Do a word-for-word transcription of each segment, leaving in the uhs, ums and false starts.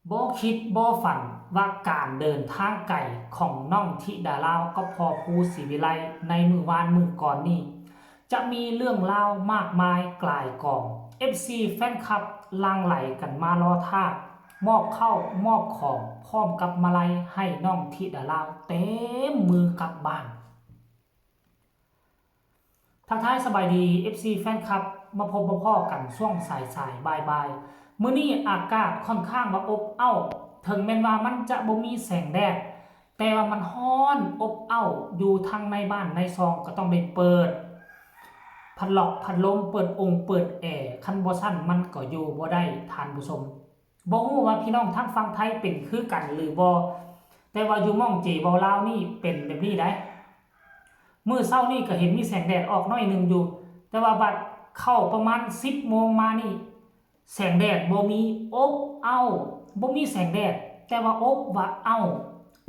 บ่คิดบ่ฝันว่าการเดินทางไกลของน้องธิดาลาวกับพ่อภูศรีวิไลในมื้อวานมื้อก่อนนี้ จะมีเรื่องราวมากมายกลายกอง เอฟซี แฟนคลับหลั่งไหลกันมารอท่า มอบข้าวมอบของพร้อมกับมาลัยให้น้องธิดาลาวเต็มมือกลับบ้าน ทักทายสบายดี เอฟซี แฟนคลับ มาพบมาพ้อกันช่วงสายสายบ่ายบ่ายๆ มื้อนี้อากาศค่อนข้างว่าอบอ้าว ถึงแม้นว่ามันจะบ่มีแสงแดด แต่ว่ามันฮ้อนอบอ้าว อยู่ทั้งในบ้านในซองก็ต้องได้เปิด พัดล็อกพัดลม เปิดองเปิดแอร์ คันบ่ซั้นมันก็อยู่บ่ได้ ท่านผู้ชม บ่ฮู้ว่าพี่น้องทางฝั่งไทยเป็นคือกันหรือบ่ แต่ว่าอยู่หม่องเจเว้าลาวนี่เป็นแบบนี้ได๋ มื้อเช้านี่ก็เห็นมีแสงแดดออกหน่อยหนึ่งอยู่ แต่ว่าบัดเข้าประมาณสิบโมงมานี่ แสงแดดบ่มี อบอ้าว บ่มีแสงแดด แต่ว่าอบว่าอ้าว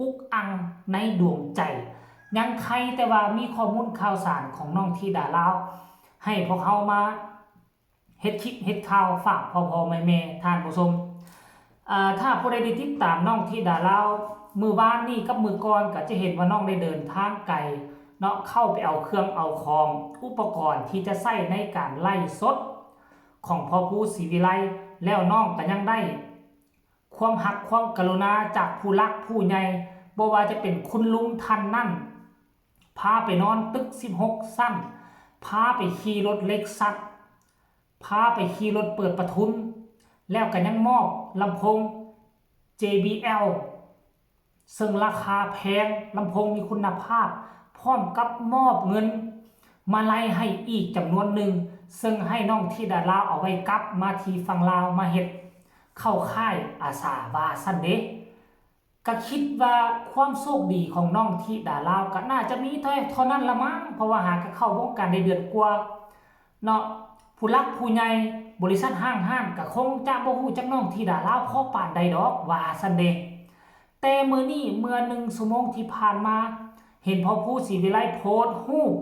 อุกอังในดวงใจ ยังไคแต่ว่ามีข้อมูลข่าวสารของน้องธิดาลาว ให้พวกเฮามา เฮ็ดคลิปเฮ็ดข่าวฝากพ่อๆแม่ๆ ท่านผู้ชม อ่า ถ้าผู้ใดได้ติดตามน้องธิดาลาว มื้อวานนี้กับมื้อก่อนก็จะเห็นว่าน้องได้เดินทางไกลเนาะ เข้าไปเอาเครื่องเอาของ อุปกรณ์ที่จะใช้ในการไลฟ์สดของพ่อภูศรีวิไล แล้วน้องก็ยังได้ความฮักความกรุณาจากผู้หลักผู้ใหญ่ บ่ว่าจะเป็นคุณลุงท่านนั้น พาไปนอนตึกสิบหกชั้น พาไปขี่รถเล็กซัส พาไปขี่รถเปิดประทุน แล้วก็ยังมอบลำโพง เจ บี แอล ซึ่งราคาแพง ลำโพงมีคุณภาพ พร้อมกับมอบเงินมาลัยให้อีกจำนวนหนึ่ง ซึ่งให้น้องธิดาลาวเอาไว้กลับมาที่ฝั่งลาวมาเฮ็ดเข้าค่ายอาสาว่าซั่นเด้ ก็คิดว่าความโชคดีของน้องธิดาลาวก็น่าจะมีเท่า เท่านั้นละมั้ง เพราะว่าหากะเข้าวงการได้เดือนกว่าเนาะ ผู้หลักผู้ใหญ่บริษัทห้างห้านก็คงจะบ่ฮู้จักน้องธิดาลาวพอปานใดดอกว่าซั่นเด้ แต่มื้อนี้เมื่อหนึ่งชั่วโมงที่ผ่านมา เห็นพ่อภูศรีวิไลโพสต์รูป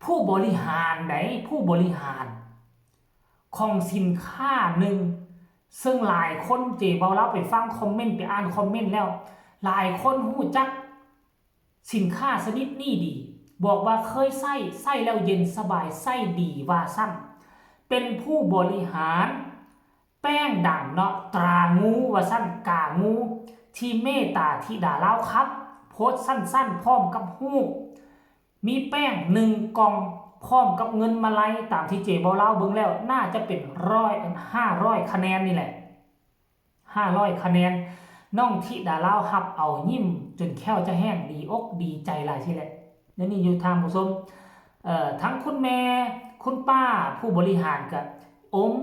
ผู้บริหารใด ผู้บริหารของสินค้าหนึ่ง ซึ่งหลายคน เจเว้าลาวไปฟังคอมเมนต์ ไปอ่านคอมเมนต์แล้ว หลายคนฮู้จักสินค้าชนิดนี้ดี บอกว่าเคยใช้ ใช้แล้วเย็นสบาย ใช้ดีว่าซั่น เป็นผู้บริหาร แป้งดังเนาะ ตรางูว่าซั่น กางู ที่เมตตาธิดาลาวครับ โพสต์สั้นๆ พร้อมกับรูป มีแป้งหนึ่งกล่อง พร้อมกับเงินมาลัย ตามที่เจเว้าลาวเบิ่งแล้ว น่าจะเป็นร้อย ห้าร้อยคะแนนนี่แหละ ห้าร้อยคะแนน น้องธิดาลาวรับเอายิ้มจนแข้วจะแห้ง ดีอกดีใจหลายสิแหละ แล้วนี่อยู่ท่านผู้ชม เอ่อ ทั้งคุณแม่ คุณป้า ผู้บริหารก็อม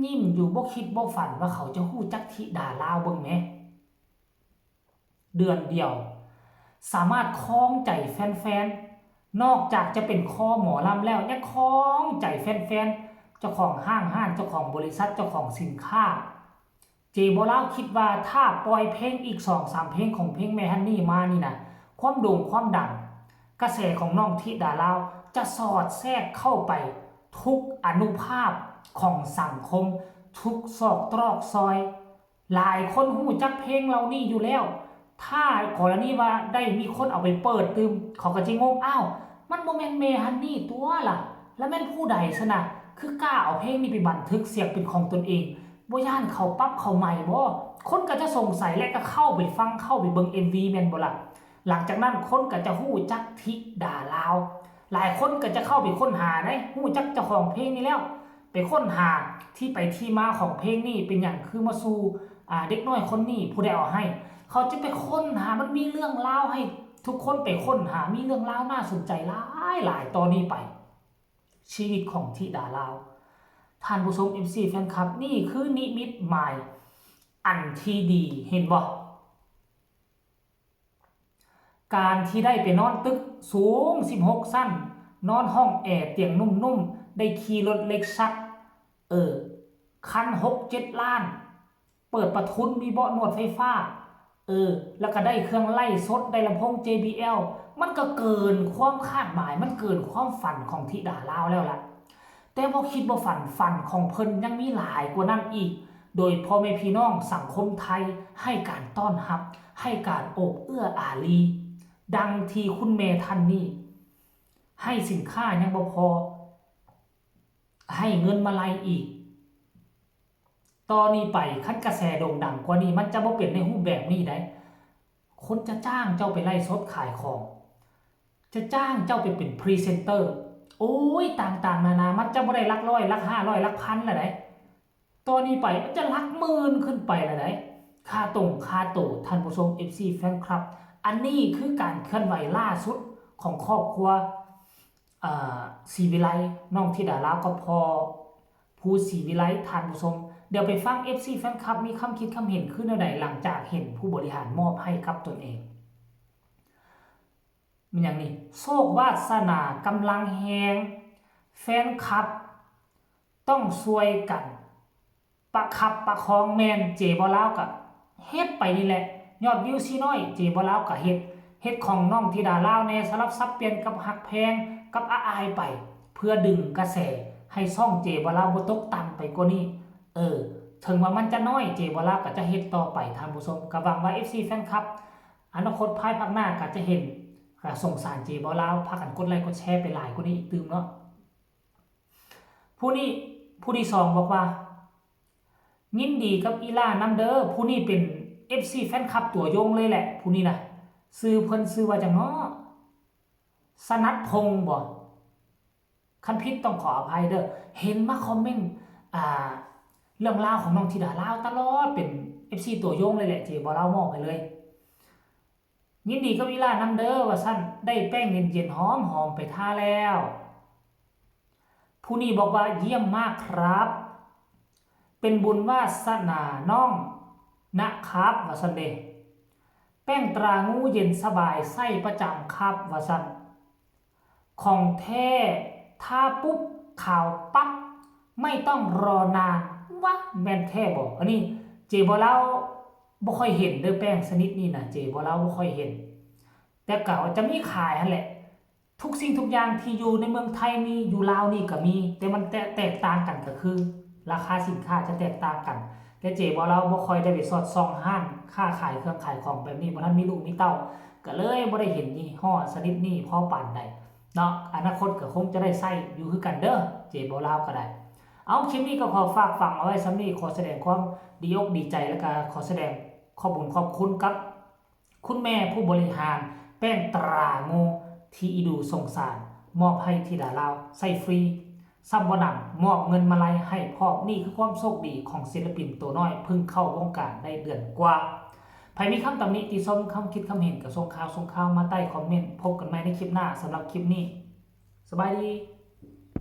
ยิ้มอยู่ บ่คิดบ่ฝันว่าเขาจะฮู้จักธิดาลาว เบิ่งแหม เดือนเดียว สามารถครองใจแฟนๆ นอกจากจะเป็นคอหมอลำแล้ว ยังครองใจแฟนๆ เจ้าของห้างห้าน เจ้าของบริษัท เจ้าของสินค้า เจเว้าลาวคิดว่าถ้าปล่อยเพลงอีกสองสามเพลงของเพลงแม่ฮันนี่มานี่นะ ความโด่งความดัง กระแสของน้องธิดาลาวจะสอดแทรกเข้าไปทุกอนุภาคของสังคม ทุกซอกตรอกซอย หลายคนฮู้จักเพลงเหล่านี้อยู่แล้ว ถ้ากรณีว่าได้มีคนเอาไปเปิดตื่ม เขาก็จิงง อ้าว มันบ่แม่นแม่ฮันนี่ตั๋วล่ะ แล้วแม่นผู้ใดซะนะ คือกล้าเอาเพลงนี้ไปบันทึกเสียงเป็นของตนเอง บ่ย้านเขาปรับเขาใหม่บ่ คนก็จะสงสัยและก็เข้าไปฟัง เข้าไปเบิ่ง เอ็มวี แม่นบ่ล่ะ หลังจากนั้นคนก็จะฮู้จักธิดาลาว หลายคนก็จะเข้าไปค้นหาได้ ฮู้จักเจ้าของเพลงนี้แล้ว ไปค้นหาที่ไปที่มาของเพลงนี้เป็นหยังคือมาสู่ อ่า เด็กน้อยคนนี้ผู้ใดเอาให้ เขาจะไปค้นหา มันมีเรื่องราวให้ทุกคนไปค้นหา มีเรื่องราวน่าสนใจหลายหลายต่อนี้ไป ชีวิตของธิดาลาว ท่านผู้ชม เอฟซี แฟนคลับ นี่คือนิมิตหมายอันที่ดี เห็นบ่ การที่ได้ไปนอนตึกสูงสิบหกชั้น นอนห้องแอร์เตียงนุ่มๆ ได้ขี่รถเล็กซัส เออ คันหกเจ็ดล้าน เปิดประทุนมีเบาะนวดไฟฟ้า เออ แล้วก็ได้เครื่องไลฟ์สด ได้ลำโพง เจ บี แอล มันก็เกินความคาดหมาย มันเกินความฝันของธิดาลาวแล้วล่ะ แต่บ่คิดบ่ฝัน ฝันของเพิ่นยังมีหลายกว่านั้นอีก โดยพ่อแม่พี่น้องสังคมไทยให้การต้อนรับ ให้การโอบเอื้ออารี ดังที่คุณแม่ท่านนี้ ให้สินค้ายังบ่พอ ให้เงินมาลัยอีก ต่อนี้ไปคันกระแสโด่งดังกว่านี้ มันจะบ่เป็นในรูปแบบนี้ได้ คนจะจ้างเจ้าไปไลฟ์สดขายของ จะจ้างเจ้าไปเป็นพรีเซนเตอร์ โอ้ย ต่างๆ นานา มันจะบ่ได้หลักร้อย หลักห้าร้อย หลักพันละได้ ต่อนี้ไปมันจะหลักหมื่นขึ้นไปละได้ ค่าตรงค่าโต ท่านผู้ชม เอฟซี แฟนคลับ อันนี้คือการเคลื่อนไหวล่าสุดของครอบครัว อ่า ศรีวิไล น้องธิดาลาวกับพ่อ ผู้ศรีวิไล ท่านผู้ชม เดี๋ยวไปฟัง เอฟซี แฟนคลับ มีคำคิดคำเห็นคือแนวใด หลังจากเห็นผู้บริหารมอบให้กับตนเอง มันหยังนี่ โชควาสนากำลังแฮง แฟนคลับ ต้องช่วยกัน ประคับประคอง แม่น เจบ่าวลาวก็เฮ็ดไปนี่แหละ ยอดวิวสิน้อย เจบ่าวลาวก็เฮ็ด เฮ็ดของน้องธิดาลาวแหน่ สลับสับเปลี่ยนกับฮักแพง กับอาอายไป เพื่อดึงกระแสให้ช่องเจบ่าวลาวบ่ตกต่ำไปกว่านี้ เออ ถึงว่ามันจะน้อย เจบ่าวลาวก็จะเฮ็ดต่อไป ท่านผู้ชม ก็หวังว่า เอฟซี แฟนคลับ อนาคตภายภาคหน้าก็จะเห็น ก็สงสารเจบ่าวลาว พากันกดไลค์กดแชร์ไปหลายกว่านี้อีกตื่มเนาะ ผู้นี้ ผู้ที่สองบอกว่า ยินดีกับอีหล่านำเด้อ ผู้นี้เป็น เอฟซี แฟนคลับตัวยงเลยแหละ ผู้นี้นะ ชื่อเพิ่นชื่อว่าจั่งเนาะ สนัดพงษ์บ่ คันผิดต้องขออภัยเด้อ เห็นมาคอมเมนต์ อ่า เรื่องราวของน้องธิดาลาวตลอด เป็น เอฟซี ตัวยงเลยแหละ เจบ่าวลาวมอบให้เลย ยินดีกับอีหล่านำเด้อ ว่าซั่น ได้แป้งเย็นๆ หอมๆ ไปทาแล้ว ผู้นี้บอกว่า เยี่ยมมากครับ เป็นบุญวาสนาน้องนะครับ ว่าซั่นเด้ แป้งตรางูเย็นสบาย ใช้ประจำครับ ว่าซั่น ของแท้ ทาปุ๊บ ขาวปั๊บ ไม่ต้องรอนาน วะ แม่นแท้บ่ อันนี้ เจบ่าวลาวบ่ค่อยเห็นเด้อ แป้งชนิดนี้นะ เจบ่าวลาวบ่ค่อยเห็น แต่ก็จะมีขายหั่นแหละ ทุกสิ่งทุกอย่างที่อยู่ในเมืองไทยมี อยู่ลาวนี่ก็มี แต่มันแตก แตกต่างกันก็คือ ราคาสินค้าจะแตกต่างกัน แต่เจบ่าวลาวบ่ค่อยได้ไปสอดส่องร้านค้าขายเครื่องขายของแบบนี้ บ่ทันมีลูกมีเต้า ก็เลยบ่ได้เห็นยี่ห้อชนิดนี้พอปานใดเนาะ อนาคตก็คงจะได้ใช้อยู่คือกันเด้อ เจบ่าวลาวก็ได้ เอา คลิปนี้ก็ขอฝากฝังเอาไว้ส่ำนี้ ขอแสดงความดีอกดีใจ แล้วก็ขอแสดงขอบบุญขอบคุณกับ คุณแม่ผู้บริหารแป้งตรางูที่อีดูสงสาร มอบให้ธิดาลาวใช้ฟรี ซ้ำบ่หนำ มอบเงินมาลัยให้พร้อม นี่คือความโชคดีของศิลปินตัวน้อย เพิ่งเข้าวงการได้เดือนกว่า ไผมีคำตำหนิติชม คำคิดคำเห็นก็ส่งข่าวส่งข่าวมาใต้คอมเมนต์ พบกันใหม่ในคลิปหน้า สำหรับคลิปนี้ สบายดี